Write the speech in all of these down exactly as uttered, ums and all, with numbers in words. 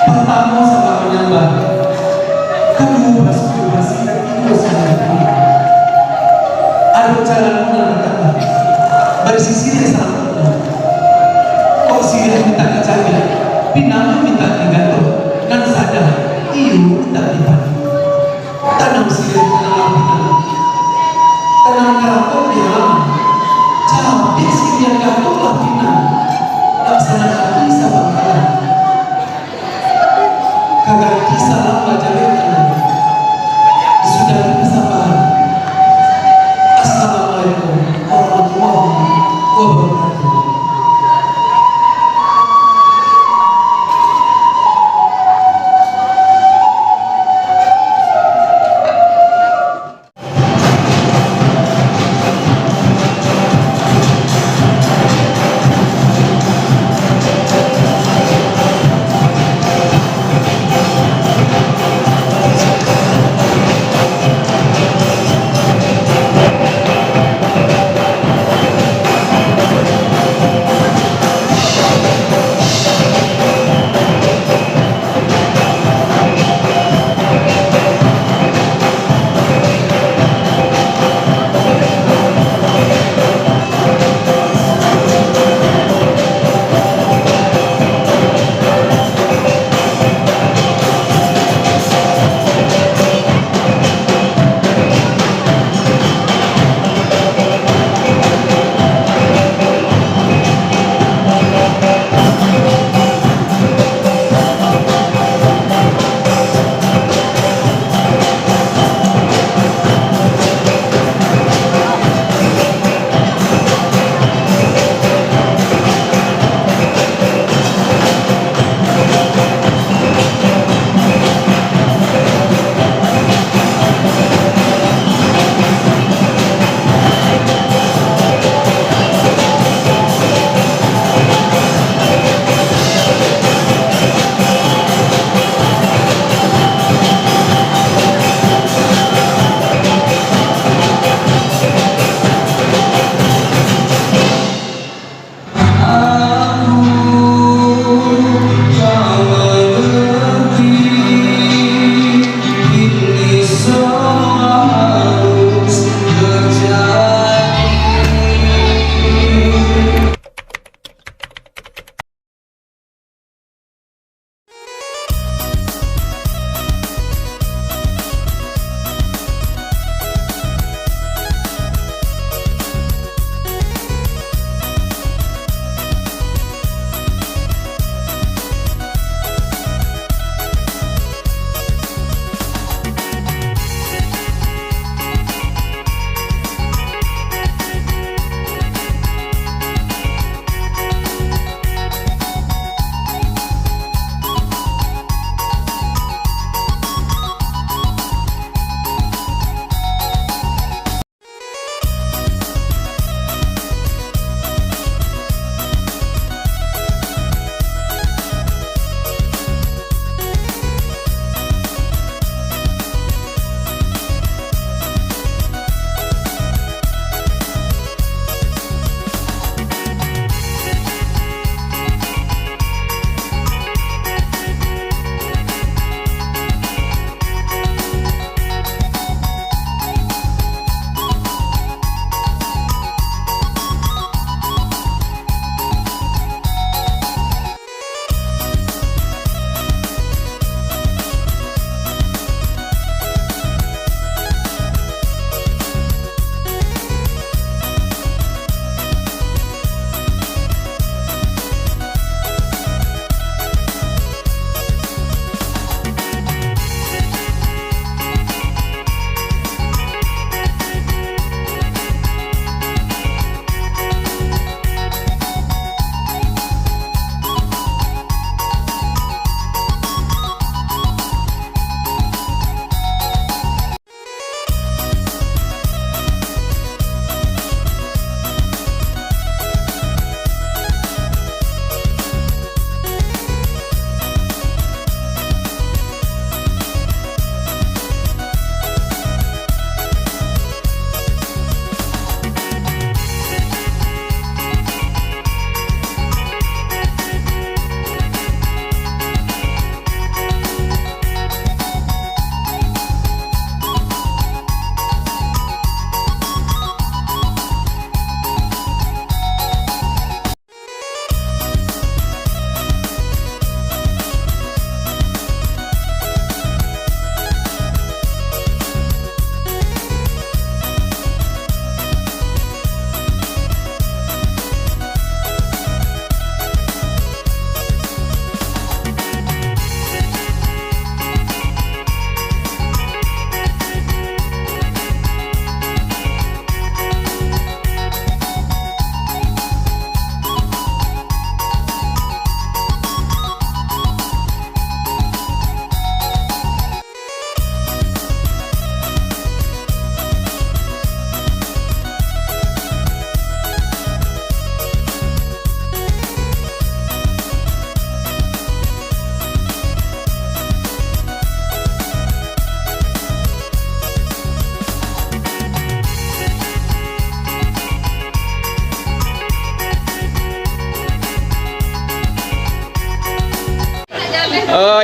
Partamo salam manyambah, kaduo basujud basiah, katigo salam tarimo. Ado calano nan datang, basisiah salam tarimo. Kok siriah mintak dicaliak, pinangan mintak digantok, nan sadang iyo mintak dipadu. Tanam siriah, tanam lapiak,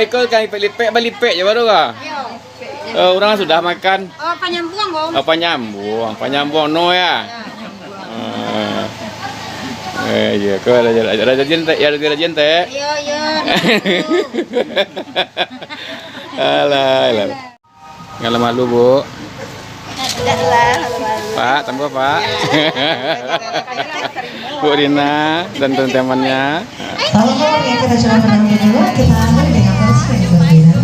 Iko kan lipek-lipek, balipek je baru ka? Iyo. Eh, urang sudah makan. Oh, panyambuang, Om. Oh, panyambuang, panyambuang no ya. Ya, panyambuang. Ah. Eh, iya, kau rajin, rajin, rajin, Tek. Ya, rajin, rajin, Tek. Iya, iya. Alah, alah. Jangan malu, Bu. Tidak lah, malu-malu. Pak, tambah, Pak. Bu Rina dan teman-temannya. Oke, kita sudah menunggu dulu, kita awali dengan versi yang berbeda.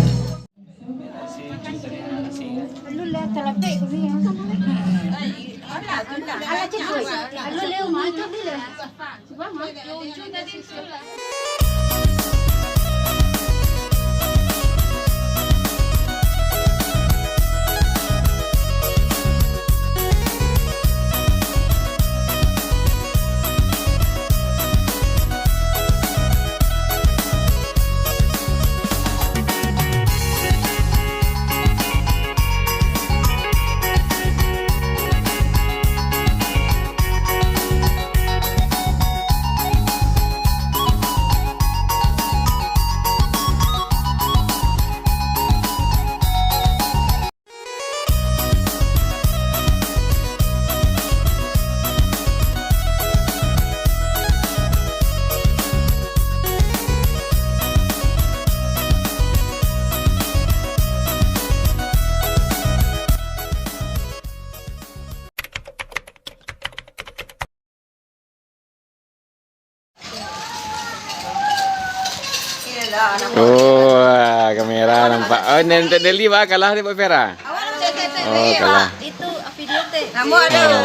Oh, ah, kamera nampak. Oh, Nenek Deli, bah, kalah dek Vera. Oh, kalah. Itu video teh. Namo ada. Oh.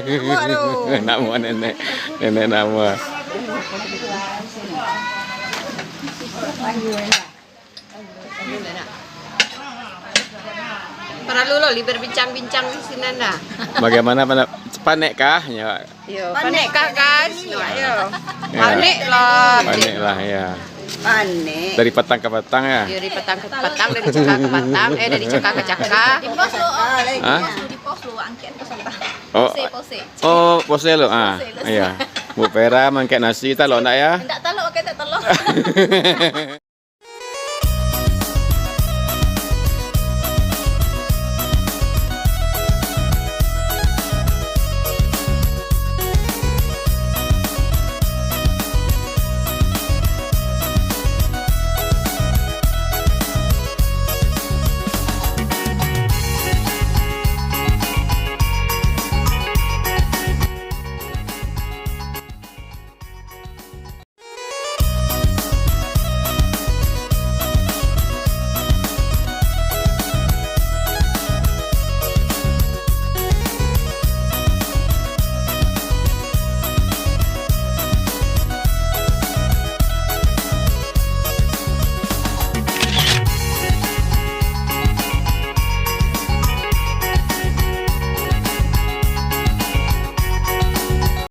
Namo ada. Namo Nenek. Nenek namo. Paralu lo li berbincang-bincang di sinan dah. Bagaimana, panek, panek kah? Ya. Yo, panek kah, guys? Yo. Ya. Panek lah. Panek lah, ya. Panek. Dari patang ka patang, ya? Yo, dari patang ka patang, dari caka ka patang, eh, dari caka ka caka. Di pos lo, oh. Hah? Di pos lo, di pos lo, angkek pos apa? Oh. Pose, pose. Oh, pose lo, ah. Pose lo. Iya. Bu Vera mangkek nasi, talok ndak, ya? Ndak talok, pakai ndak talok.